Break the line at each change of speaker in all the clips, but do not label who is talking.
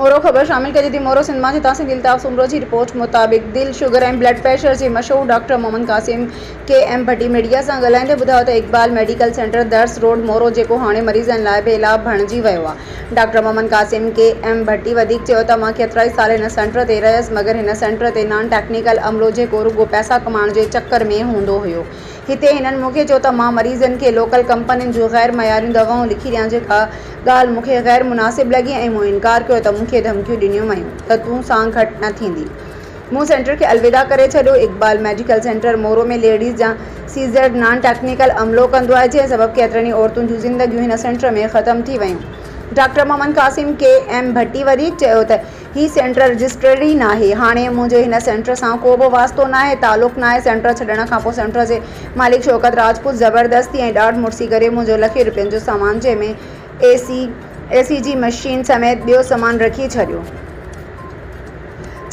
مورو، خبر شامل ڪجي ٿي مورو سنڌ مان جتان سنڌي الطاف سومرو جي رپورٽ مطابق دل، شگر ۽ بلڊ پريشر جي مشهور doctor Muhammad Qasim K M Bhatti media سان ڳالهائيندي ٻڌايو ته اقبال ميڊيڪل سينٽر درس روڊ مورو جيڪو هاڻي مريضن لاء بي لاڀ بڻجي ويو آهي doctor Muhammad Qasim K M Bhatti وڌيڪ چيو ته مان ڪيترائي سال هن سينٽر تي رهيس مگر هن سينٽر تي نان ٽيڪنيڪل عملو جيڪو رڳو پئسا ڪمائڻ جي چڪر ۾ هوندو هيو هتي هنن مون کي چيو ته مان مريضن کي لوڪل ڪمپنين جون غير معياريون دوائون لکي ڏيان جيڪا ڳالهه مون کي غير مناسب لڳي ۽ مون انڪار ڪيو ته مون کي ڌمڪيون ڏنيون ويون ته تون سان گهٽ نه ٿيندي. مون سينٽر کي الوداع ڪري ڇڏيو. Iqbal medical centre Moro ۾ ladies جا سيزر نان ٽيڪنيڪل عملو ڪندو آهي جنهن سبب ڪيترن ئي عورتن جون زندگيون هن سينٽر ۾ ختم ٿي ويون. Doctor Muhammad Qasim K M Bhatti وڌيڪ چيو ته هي سينٽر رجسٽرڊ ئي ناهي، هاڻي منهنجو هن سينٽر سان ڪو به واسطو ناهي، تعلق ناهي، سينٽر ڇڏڻ کانپوء سينٽر جي مالڪ شوڪت راجپوت زبردستي ۽ ڏاڍ مڙسي ڪري منهنجو لکين روپين جو سامان جنهن ۾ اي سي، اي سي جي مشين سميت ٻيو سامان رکي ڇڏيو.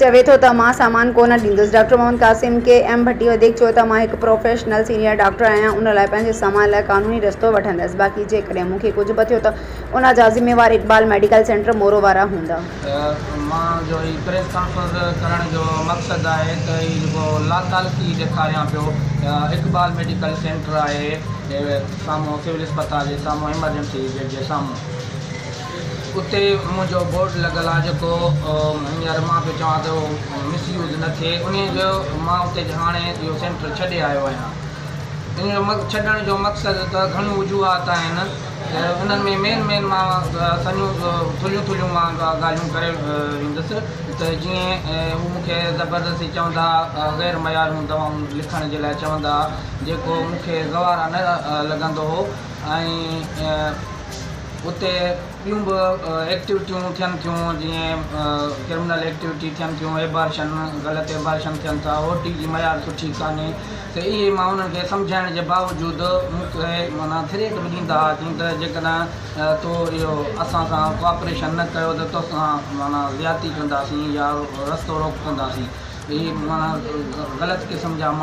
چوي ٿو ته مان سامان ڪو نه ڏيندس. Doctor Muhammad Qasim K M Bhatti وڌيڪ چيو ته مان هڪ پروفيشنل سينيئر ڊاڪٽر آهيان ان لاء پنهنجي سامان لاء قانوني رستو وٺندس باقي جيڪڏهن مون کي ڪجهه به ٿيو ته ان جا ذميوار اقبال ميڊيڪل سينٽر مورو وارا هوندا.
مان جو هي پريس ڪانفرنس ڪرڻ جو مقصد آهي ته هي جيڪو لاتعلقي ڏيکاريان پيو اقبال ميڊيڪل سينٽر آهي سامهون سول اسپتال جي سامهون ايمرجنسي گيٽ جي سامهون اتي منهنجو بورڊ لڳل آهي جيڪو هينئر مان پيو چوان ته اهو مس يوز نه ٿئي انهي جو مان اتي هاڻي اهو سينٽر ڇڏي آيو آهيان ان جو ڇڏڻ جو مقصد ته گهڻيون وجوهات آهن ته انهن ۾ مين مين مان سنهيون ٿلهيون ٿلهيون مان ڳالهيون ڪري ويندس ته جيئن هو مون کي زبردستي چوندا غير معياريون دوائون لکڻ جي لاء چوندا جيڪو مون کي گوارا نه لڳندو هو ۽ اتي ٻيون به ايڪٽيوٽيون ٿين ٿيون جيئن ڪرمنل ايڪٽيوٽي ٿين ٿيون ايبارشن غلط ايبارشن ٿين ٿا او ٽي جي معيار سٺي ڪانهي ته اهي مان انهن کي سمجهائڻ جي باوجود مون کي معنيٰ ٿريٽ به ڏيندا هئا چين ته جيڪڏهن تو اهو اسان سان ڪوآپريشن نه ڪيو ته توسان معنيٰ زيادتي ڪنداسين يا رستو روڪ ڪنداسين هي معنيٰ غلط قسم جا ماڻهو.